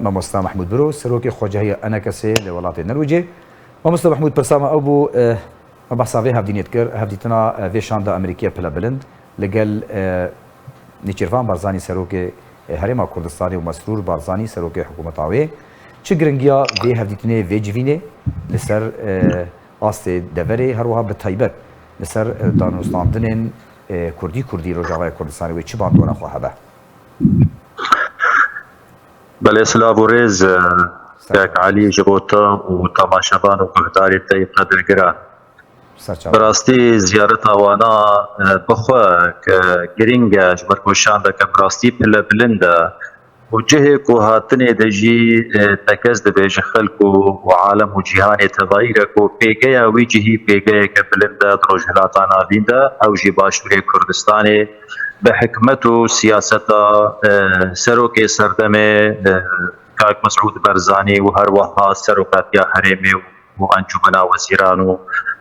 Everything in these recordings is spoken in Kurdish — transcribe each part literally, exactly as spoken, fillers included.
Mamosta Mehmûd Biro, serokê xwecehiya ENKSê li welatê Nerwêcê. Mamosta Mehmûd, pirsa me ew bû, eh, me behsa vê hevdînê dikir, hevdîtina, eh, vê şanda Amerîkiya pile bilind li gel, eh, Nêçîrvan Barzanî, serokê, eh, Herêma Kurdistanê û Mesrûr Barzanî, serokê hikûmeta wê. Çi giringiya vê hevdîtinê, vê civînê li ser, eh, astê deverê, her wiha bi taybet li ser, eh, danûstandinên, eh, kurdî kurdî Rojavaya Kurdistanê wê çi bandora xwe hebe? Belê, silav û rêz, e, Ser kek çavan. Elî, ji bo te û temaşevan û guhdarê te yê qedirgiran. Ser çavan. Bi rastî ziyareta wana, e, bi xwe ke girîng e, ji ber ku şandeke bi rastî pile bilind e û cihê ku hatinê de jî, e, tekez dibe ji xelk û, û alem û cîhanê tevayî re ku pêgeya wî cihî pêgeyeke bilind e di Rojhilata Navîn de, ew jî Başûrê Kurdistanê, bi hikmet û siyaseta, e, serokê serdemê, e, Kak Mesûd Barzanî û her wiha serokatiya herêmê û, û encûmena wezîran û,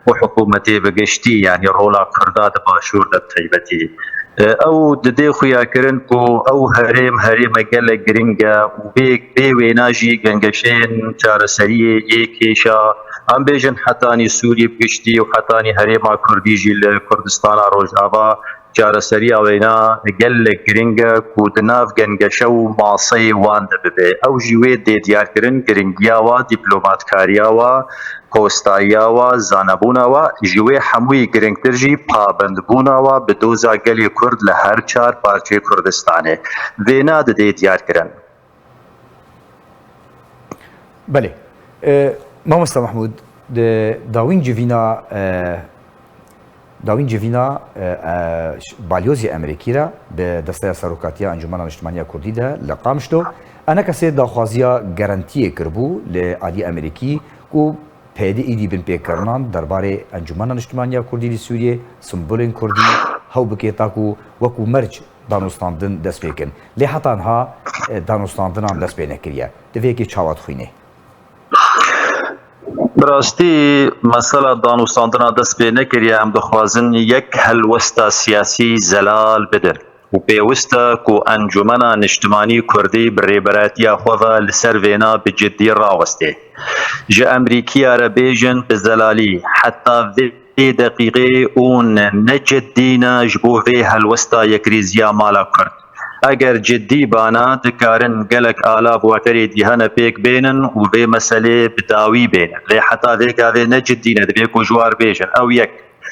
û hikûmetê bi giştî, yanî rola Kurda di Başûr de bi taybetî. E, ew didê xuyakirin ku ew herêm, herême gelek giring e û bê, bê wêna jî gengeşeyên çareseriyê yê kêşa, em bêjin hetanî Sûriyê bi giştî û hetanî herêma Kurdî jî li Kurdistana Rojava, çareseriya wêna gelek giring e ku di nav gengeşe û maseyê wan de bibe. Ew jî wê dê diyarkirin giringiya wa, dîplomatkariya wa, kostayiya wa, zanebûna wa, ji wê hemûyî giringtir jî pabendbûna wa bi doza gelê Kurd li her çar parçeyê Kurdistanê. Vêna didê diyarkirin. Belê. E, Mamosta Mehmûd, di dawîn civîna, e, dawîn civîna, e, e, ş-, balyozê Amerîkî re bi desteya serokatiya Encûmena Niştimaniya Kurdî de li Qamişlo, ENKSê daxwaziya garantiyê kiribû li alî Amerîkî ku PYDê êdî binpêkirinan derbarê Encûmena Niştimaniya Kurdî li Sûriyê, simbolên Kurdî hew bike, ta ku wekû merc danûstandin dest pê kin. Lê heta niha, e, danûstandinan dest pê nekiriye. Di vê yekê çawa dixwînê? Bi rastî mesela danûstandina dest pê nekiriye, em dixwazin yek helwesta siyasî zelal bidin û pêwist e ku Encûmena Niştimanî Kurdî bi rêberatiya xwe ve li ser vêna bi ciddî rawestê. Ji Amerîkiya re bêjin bi zelalî, heta vê deqîqê û ne, ne ciddî ne ji bo vê helwesta yekrêziya mala Kurd. Eger ciddî bana, dikarin gelek alav û ekerê dî hene pêk bênin û vê meselê bi dawî bênin. Lê heta vê gavê ne ciddî ne, divê ku ji war bêjin. Ew yek.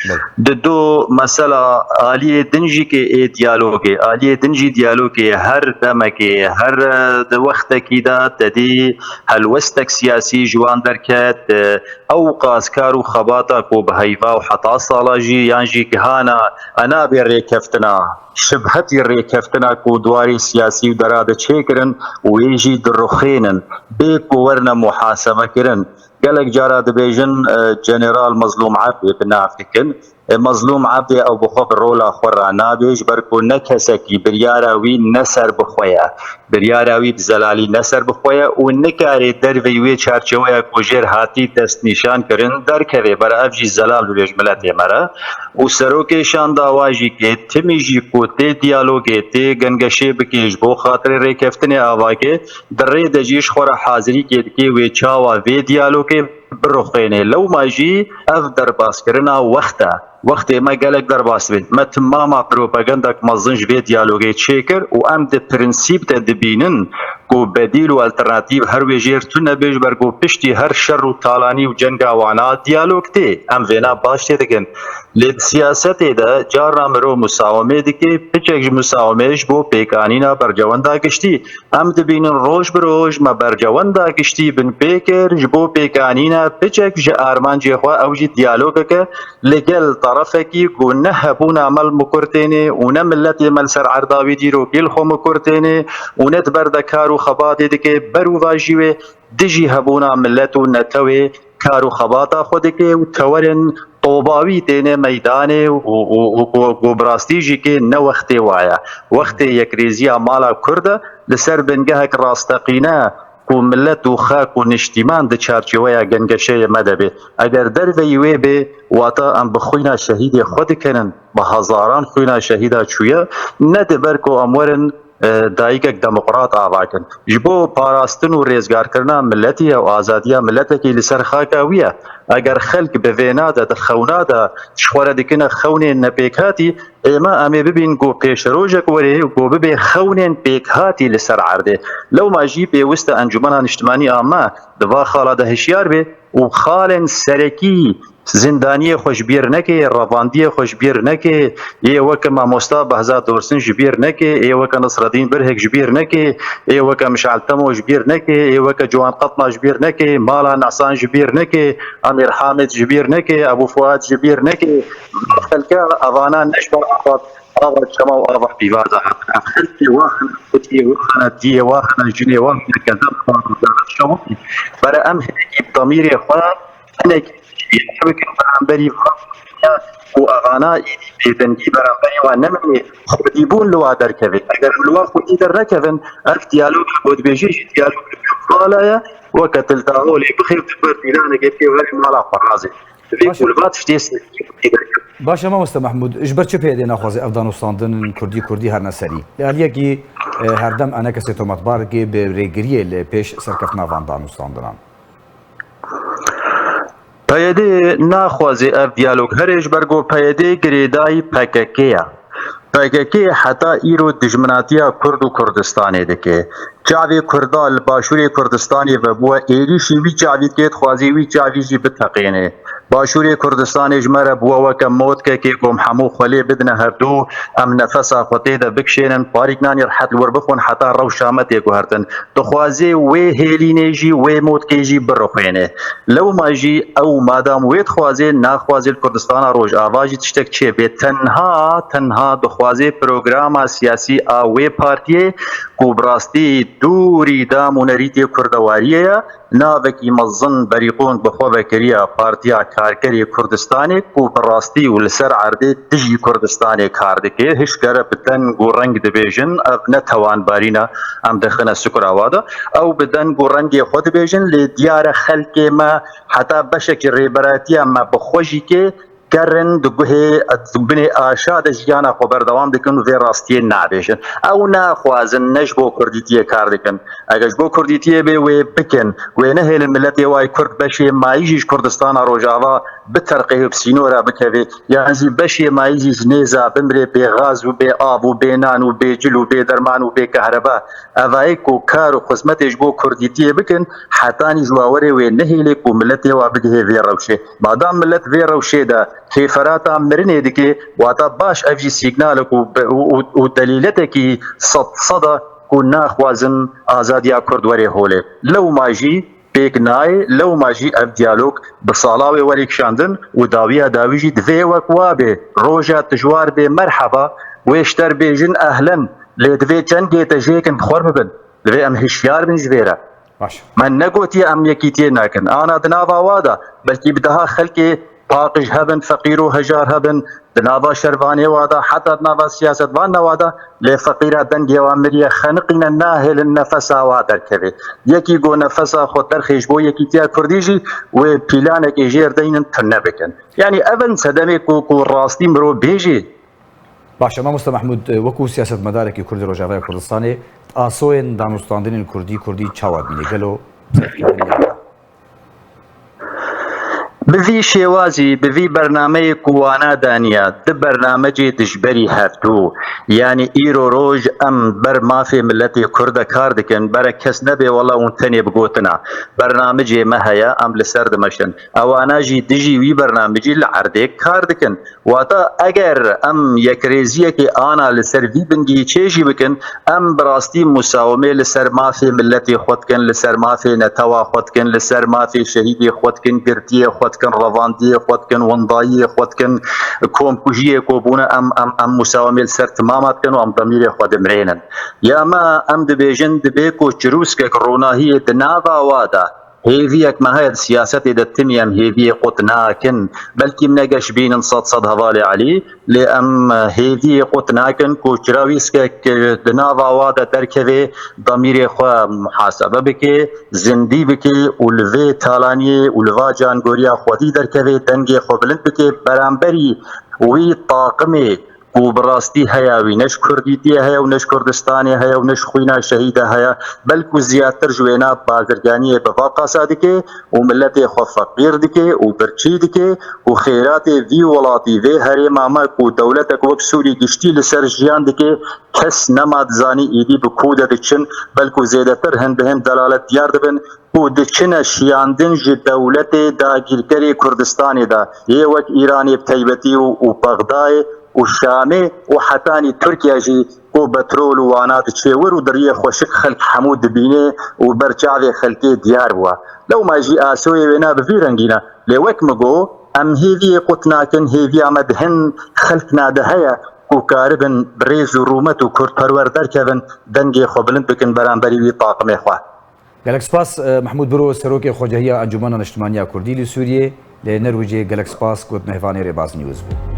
Belê. Di do mesela aliyê din jî kê ê diyalogê, aliyê din jî diyalogê her demekê, her, e, di wextekî de te dî helwestek siyasî ji wan derket, e, ew qas kar û xebata ku bi heyva û heta sala jî yan jî gihana, e, nabê rêkeftina, şibhetî rêkeftina ku di warê siyasî û dera de çêkirin û wê jî diruxênin, bê ku werine muhasebekirin. Gelek cara dibêjin, e, General Mezlûm Ebdê bi nav dikin. E, Mezlûm Ebdê ew bi xwe bi rola xwe ranabê, ji ber ku ne kesekî, biryara wî ne ser bi xwe ye. Biryara wî bi zelalî ne ser bi xwe ye û nikarê derveyî wê çarçeweya ku jêr hatî destnîşan kirin derkeve, bera ev jî zelal bibe ji miletê me re. Û serokê şanda wa jî kê timî jî ku tê diyalogê, tê gengeşê bikê ji bo xatirê rêkeftinê avakê, di rê de jî ji xwe re hazirîkê dike wê çawa vê diyalogê biruxênê. Lewma jî ev derbaskirina wext e. Wextê me gelek derbas dibin. Me timama propagandek mezin ji vê diyalogê çêkir û em di prensîp de dibînin ku bedîl û alternatîv her wê jêr tune bê, ji ber ku piştî her şer û talanî û cenga wana diyalog tê. Em vêna baş tê dikin. Lê di siyasetê de carna mirov musawemê dike, piçek ji musawemê ji bo pêkanîna bercewenda giştî. Em dibînin roj bi roj me bercewenda giştî binpê kir, ji bo pêkanîna piçek ji armancê xwe, ew jî diyalogeke li gel terefekî ku ne hebûna me li mikur tênê û ne miletê me li ser erda wî dîrokî li xwe mikur tênê û ne di ber de kar û xebatê dike, ber û va jî wê dijî hebûna milet û netewê kar û xebata xwe dike û tewerên tobawî têne meydanê û, û, û ku, ku bi rastî jî kê ne wextê wa ye. Wextê yekrêziya mala Kurd e, li ser bingehek rasteqîne ku milet û xak û niştîman di çarçeweya gengeşeyê me de bê. Eger derveyî wê bê, wata em bi xwîna şehîdê xwe dikenin, bi hezaran xwîna şehîda çûye, ne di ber ku em werin e, dayikek demokrat ava kin. Ji bo parastin û rêzgarkirina miletî ye û azadiya miletekî li ser xaka wî ye. Eger xelk bi vêna de, di xewna de ji xwe re dikine xewnên nepêkhatî, ê me em ê bibîn ku pêşerojek were ku bibe xewnên pêkhatî li ser erdê. Lewma jî pêwist e Encûmena Niştimanî a me di va xala de hişyar be û xalên serekî zindaniyê xwe ji bîr neke, revandiyê xwe ji bîr neke, ê weke mamosta Behzat Dorsin ji bîr neke, ê weke Nisredîn Birhik ji bîr neke, ê weke Mişal Temo ji bîr neke, ê weke Ciwan Qetna ji bîr neke, Mala Nesan ji bîr neke, Emîr Hamid ji bîr neke, Ebû Fuad ji bîr neke. Xelke evana ne ji ber ava, ava çema û ava pîvaza hatin. Ev xelkê wa hene, xwediyê wa hene, diyê wa hene, jinê wa hene, kezeb xwarin, şewitî. Bere em hinekî bi demîrê xwe, hinek bikin beramberî van û evana êdî bêdengî beramberî wan nemîne, xwedîbûn li wa derkeve. Eger em li wa xwedî dernekevin, ev diyalog ji bo dibêjê jî diyalog li pêxala ye, weke tiltaholê bixêv di ber pîlanekê pê were mala xwe razê. Divê Baş- ku li va tiştê sêkî derkeve. Baş e, mamoste Mehmûd, ji ber çi P Y D naxwaze ev danûstandin kurdî kurdî herne serî? Li aliyekî, e, herdem enekesê tometbar dike bi rêgiriyê li pêş serkeftina van danûstandinan. P Y D naxwaze ev diyalog here ji ber ku P Y D girêdayî P K K ye. P K K heta îro dijminatiya Kurd û Kurdistanê dike. Çavê Kurda li Başûrê Kurdistanê vebûye, êrîşî wî çavî dike, dixwaze wî çavî jî biteqêne. Başûrê Kurdistanê ji me re bûye weke motkekê ku em hemû xwe lê bidine hevdu, em nefesa xwe tê de bikişênin, parîknanî rehet li wir bixwin heta rewşa me tê guhertin. Dixwaze wê hêlînê jî, wê motkê jî birixwêne. Lewma jî ew madam wê dixwaze, naxwaze li Kurdistana Rojava jî tiştek çêbê. Tenha, tenha dixwaze programa siyasî a wê partiyê ku bi rastî dûrî dam û nerîtê kurdewariyê ye, navekî mezin berîqond bi xwe vekiriya Partiya Karkerê Kurdistanê ku bi rastî û li ser erdê dijî Kurdistanê kar dike. Hişk e bi deng û reng dibêjin, ev ne tewanbarî ne, em dixine sukura wa de. Ew bi deng û rengê xwe dibêjin, lê diyar e xelkê me, heta beşekî rêberatiya me bi xwe jî kê, ker in, di guhê, di binê aşa de jiyana xwe berdewam dikin û vê rastiyê nabêjin. Ew naxwazin, ne ji bo kurdîtiyê kar dikin. Eger ji bo kurdîtiyê bê, wê bikin. Wê nehêlin miletê wa yê kurd beşê mayî jî ji Kurdistana Rojava biterqê û bi sînora bikeve, yan jî beşê mayî jî ji nêza bimrê bê gaz û bê av û bê nan û bê cil û bê derman û bê kehreba. Evayê ku kar û xizmetê ji bo kurdîtiyê bikin, hetanî ji wa werê wê nehêlê ku miletê wa bigihê vê rewşê. Madam milet vê rewşê de kêferata mirinê dike, wata baş ev jî sîgnalek û be-, û, û, û delîletekî sed sed e ku naxwazin azadiya Kurd were holê. Lewma jî pêk nayê, lewma jî ev diyalog bi sala wê werê kişandin û dawiya dawî jî divê wek wa bê. Roja tijwar bê, merheba, wê ji te re bêjin ehlen, lê divê çend gê te jêkin bi xwe bibin. Divê em hişyar bin ji vê re. Baş. Me negotiye em yekîtiyê nakin. Ana di nava wa de, belkî bi deha xelkê paqij hebin, feqîr û hejar hebin, di nava şervanê wa de, heta di nava siyasetvanê wa de, lê feqîra dengê wa miriye, xeniqîne, nahêlin nefesa wa derkeve. Yekî ku nefesa xwe derxê ji bo yekîtiya kurdî jî, wê pîlanekê jêr deynin, tune bikin. Yanî ev in sedemê ku, ku rastî mirov bêjê. Baş e, mamoste Mehmûd, wekû siyasetmedarekî Kurd li Rojavaya Kurdistanê, asoyên danûstandinên kurdî, kurdî çawa dibînî? Gelo Bi vî şêwazî, bi vî bernameyê ku wana daniya, di bernamecê dijberî hevdû, yanî îro roj em ber mafê miletê Kurd de kar dikin, bere kes nebe wela hûn tenê bi gotina. Bernamecê me heye, em li ser dimeşin. Ewana jî dijî wî bernamecî li erdê kar dikin. Wata eger em yekrêziyekê ana li ser vî bingiyî çê jî bikin, em bi rastî musawimê li ser mafê miletê xwe dikin, li ser mafê netewa xwe dikin, li ser mafê şehîdê xwe dikin, girtiyê xwe dikin, revandiyê xwe dikin, windayiyê xwe dikin, komkujiyê ku bûne, em, em, em musawimê li ser timama dikin û em demîrê xwe dimrênin. Ya me em dibêjin, dibê ku çirûskek ronahiyê di nava wa de, hêviyek me heye di siyasetê de, timî em hêviyê qut nakin. Belkî em ne geş bînin sed sed hevalê Elî, lê em hêviyê qut nakin ku çirûskek di nava wa de derkeve, demîrê xwe muhasebe bike, zindî bike û li vê talaniyê û li va cangoriya xwedî derkeve, dengê xwe bilind bike, beramberî wî taqimê ku bi rastî heya wî ne ji Kurdîtiyê heye û ne ji Kurdistanê heye û ne ji xwîna şehîda heye, belkû ziyadtir ji wêna bazirganiyê bi va qasa dike û miletê xwe feqîr dike û birçî dike û xêratê vî welatî, vê herêma me ku dewletek wek Sûrî giştî li ser jiyan dike, kes nema dizanî êdî bi ku de diçin, belkû zêdetir hin bi hin delalet diyar dibin ku diçine şiyandin ji dewletê dagîrkerê Kurdistanê de, yê wek Îranê bi taybetî û, û Bexdayê û Şamê û hetanî Tirkiye jî ku petrol û wana diçê wir û di riyê xweşik xelk hemû dibîne û ber çavê xelkê diyar bûye. Lewma jî ASO'yê wêna bi vî rengî ne. Lê wek min got, em hêviyê qut nakin, hêviya me di hin xelkna de heye ku karibin bi rêz û rûmet û kurdperwer derkevin, dengê xwe bilind bikin beramberî wî taqimê xwe. Gelek spas, e, Mehmûd Biro, Serokê Xwecehiya Encûmena Niştimaniya Kurdî li Sûriyê, li Nerwicê. Gelek spas, got mêvanê Rêbaz News bû.